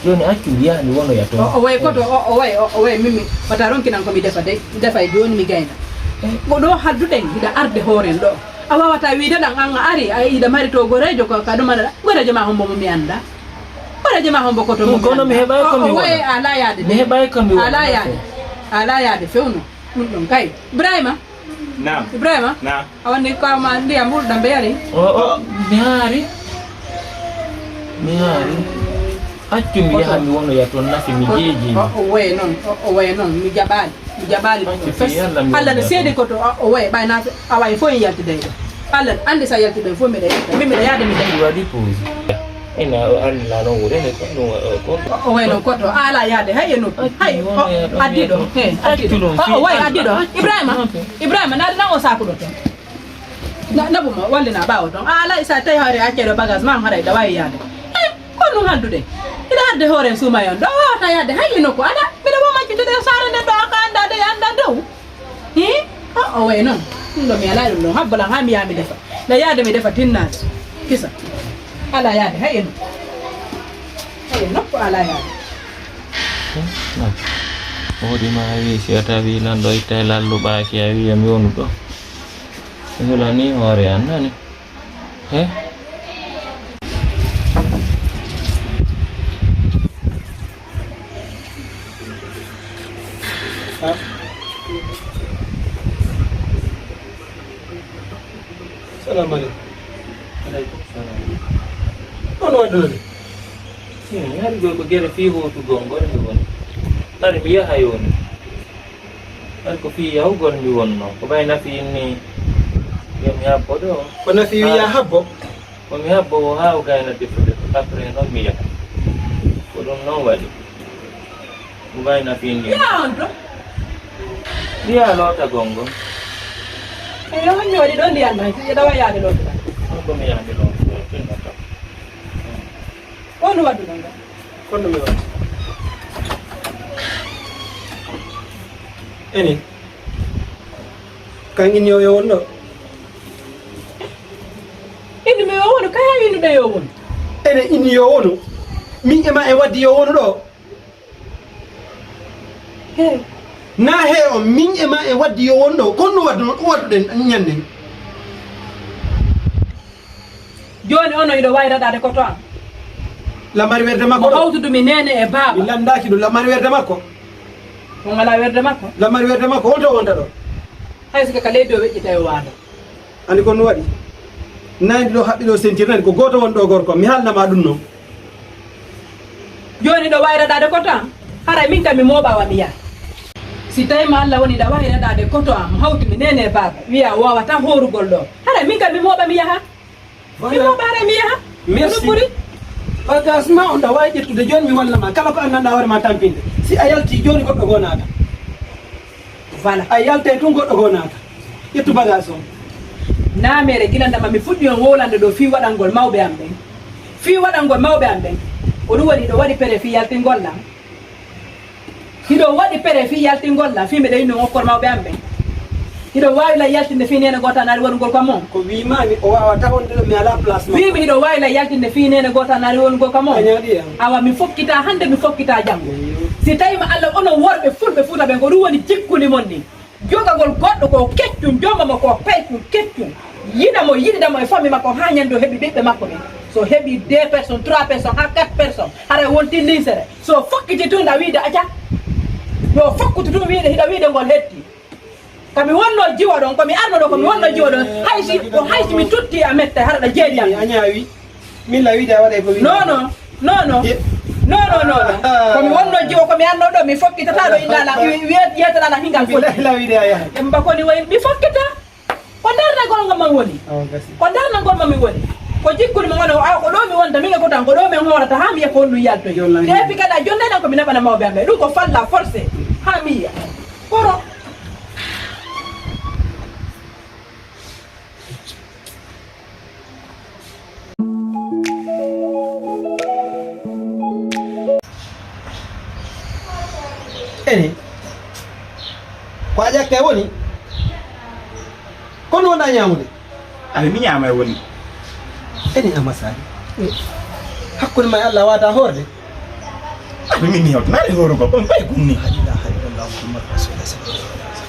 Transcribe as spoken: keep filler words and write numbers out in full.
Jooni accu mi yaha mi wonoya toon. O, o wayi koto, o, o wayi, o, o wayi, min mi, wata ronkinan ko mi defa dey, mi defa e jooni mi gayna. Eh. Ko ɗo halduɗen, hiɗa arde hooren ɗo. A waawata wiide lan an a ari, a, hiɗa mari to goreejo ko, ka ɗum aɗa, goreejo ma hombo mo mi annda. Goreejo ma hombo koto mo mi annda. Kono mi heɓaay ko mi wona. O, o wayi a ala yaade dey. Mi heɓaay ko mi wona. A ala yaade. A ala yaade fewno. Ɗum ɗon kay. Ibrahima. Naam. Ibrahima. Naam. A wonni kaw ma ndiyam ɓurɗam ɓe yari? O, o, mi haari. Mi haari. Accu mi yaha mi wonoya toon nafi mi jeeji. O, o waye noon, o, o waye noon, mi jaɓaali, mi jaɓaali ɗum ɗo fes. Yalla mi Allah no seede ko to, o, o waye ɓay na a waye fof en yaltidey ɗo. Allah no anndi so a yaltidey fof mbiɗa yalta. Min mbiɗa yahde mi dañi. Waɗi pause. Ina o arnila noon wure he ko ɗum o ko. O wayi noon koto a ala yaade hay e nokku. Hay o addi ɗo. He addi ɗo. O wayi addi ɗo. Ibrahima. Ibrahima naade nan o saaku ɗo toon. Na nabu ma wallina ɓaawo toon. A ala isa tawi hawre accee ɗo bagage ma haray ɗa wawi yaade. He ko ɗum haldude. Ina adde hoore suuma yon ɗo wawata yaade hay e nokku ada. Mbiɗa wo maccitude saare nde ɗo aka annda de annda dow. Hi? O, o wayi noon. Ɗum ɗo mi alaa ɗum ɗo. Habbo lan haa mi yaha mi defa. Nde yahde mi defa tinnaade. Kisa. Alaa yahde hay e nokku. Hay e nokku alaa yahde. Woodi ma a wii si a tawi lan ɗo itta e lalluɓaaki a wiya mi wonu ɗo. Mi hulanii hoore an nani. He? Salamu aleykum. Aleykum salam. Kono waɗɗude? Hmm, hari goy ko gere fii hootugol ngol mi woni. Hari mi yaha yoni. Hari ko fii yahugol mi wonno. Ko ɓay nafi inni yo mi habbo ɗo. Ko nafi wiya habbo? Ko mi habbo o haa o gayna defude. Après noon mi yaha. Ko ɗum noon waɗi. Mbayna fii ndiyam. Yaa on to? Ndiya loota gongo. Eyo, on mi waɗi ɗo ndiyan ɗan. Siɗa wa yaade loota ɗan. On ko mi yaade loota ɗan. On waɗu ɗon ɗan. Kono mi waɗi. Eni. Kan inni o yo won ɗo. Inni mi yo wonu, kaya inni ɗo yo wonu. Ene inni yo wonu. Min e ma e waddi yo wonu ɗo. He. Na he o min e ma e waddi yo won ɗo. Kon no waddu, wadduɗen ñannen. Jooni ono hiɗo waawi raɗaade koto am. Lamari werde makko ɗo. Hawtudu mi neene e baaba. Mi landaaki ɗum lamari werde makko. On alaa werde makko? Lamari werde makko, on to wonta ɗo. Hay sika ka leydi o weƴƴita e waalo. Ani kon no waɗi? Nandi ɗo haɓɓi ɗo sentir nani ko gooto won ɗo gorko. Mi haalna ma ɗum noon. Jooni ɗo waawi raɗaade koto am? Haray min kam mi mooɓa wa mi yaha. Si tawi ma Allah woni ɗa waawi raɗaade koto am, hawti mi neene baaba, wiya o waawata hoorugol ɗo. Haray min kam mi mooɓa mi yaha. Mi Voilà. Mooɓa haray mi yaha. Merci. No ɓuri. Bagage ma on ɗa waawi ƴettude jooni mi walla ma. Kala ko anndanɗa hoore ma tampinde. Si a yalti jooni goɗɗo goo naata. Voilà. A yaltay tun goɗɗo goo naata. Ƴettu bagage on. Naamere gila ndema mi fuɗɗi on wowlande ɗo fii waɗangol mawɓe am ɓen. Fii waɗangol mawɓe am ɓen. Ko ɗum woni ɗo waɗi pere fii yaltingol lan. Hiɗo waɗi pere fii yaltingol lan, fii miɗo inno okkol mawɓe am ɓen. Hiɗo waawi lan yaltinde fii neene gooto an ari waɗugol kam on. Ko wiimaami o waawata wonde ɗo mi alaa place makko. Wiimi hiɗo waawi lan yaltinde fii neene gooto an ari waɗugol kam on. A ñaaɗi am. Awa mi fokkita hannde mi fokkita janngo. Eyo. Si tawi ma Allah onon worɓe fulɓe Fuuta ɓen ko ɗum woni jikkuli mon ɗin. Jogagol goɗɗo ko keccum, jomba mo ko paykum keccum. Yiɗa mo, yiɗida mo e famille makko haa ñande o heɓi ɓiɓɓe makko ɓen. So heɓi deux personnes, trois personnes, haa quatre personnes, haray wonti linsere. So fokkiti tun ɗa wiide aca. Yo fokkutu tun wiide hiɗa wiide ngol hetti. Ka mi wonno jiwo ɗon, ko mi arno ɗo ko mi wonno jiwo ɗon. Hay si, ko hay si mi tutti a metta, hara ɗa jeeɗi am. A ñaawi. Min la wiide a waɗay ko wiide. Non, non. Non, non. Ye- Non, non, non, non. Ah. Ko mi wonno jiwo, ko mi arno ɗo, mi fokkitata ɗo inna la, wi-, wi-, wiyetata la hingal foti. Billahi la wiide a yahay. Ɓe mba koni wayi, mi fokkita. Ko darnagol ngam man woni. Awa gasi. Ko darnagol ma mi woni. Ko jikkuli mo woni, awa ko ɗo mi wonta, min e ko tan, ko ɗo min hoorata, haa mi yiya ko honɗum yaltoyi. Yo lan. Te epi kadi a jonnay ɗan ko mi naɓana mawɓe am ɓe. Ɗum ko falla forcé. Haa mi yiya. Koro. Ene. Ko a ƴakkay woni? Kono wonɗa ñaamude? Aɓe mi ñaama e woni. Ene Amasani. Hakkunde ma e Allah wata hoorde. Aɓe min mi hewtanaade hoore ko, on ɓay kunni. La ilaha illallah Muhammad Rasulullah sallallahu alaihi wasallam.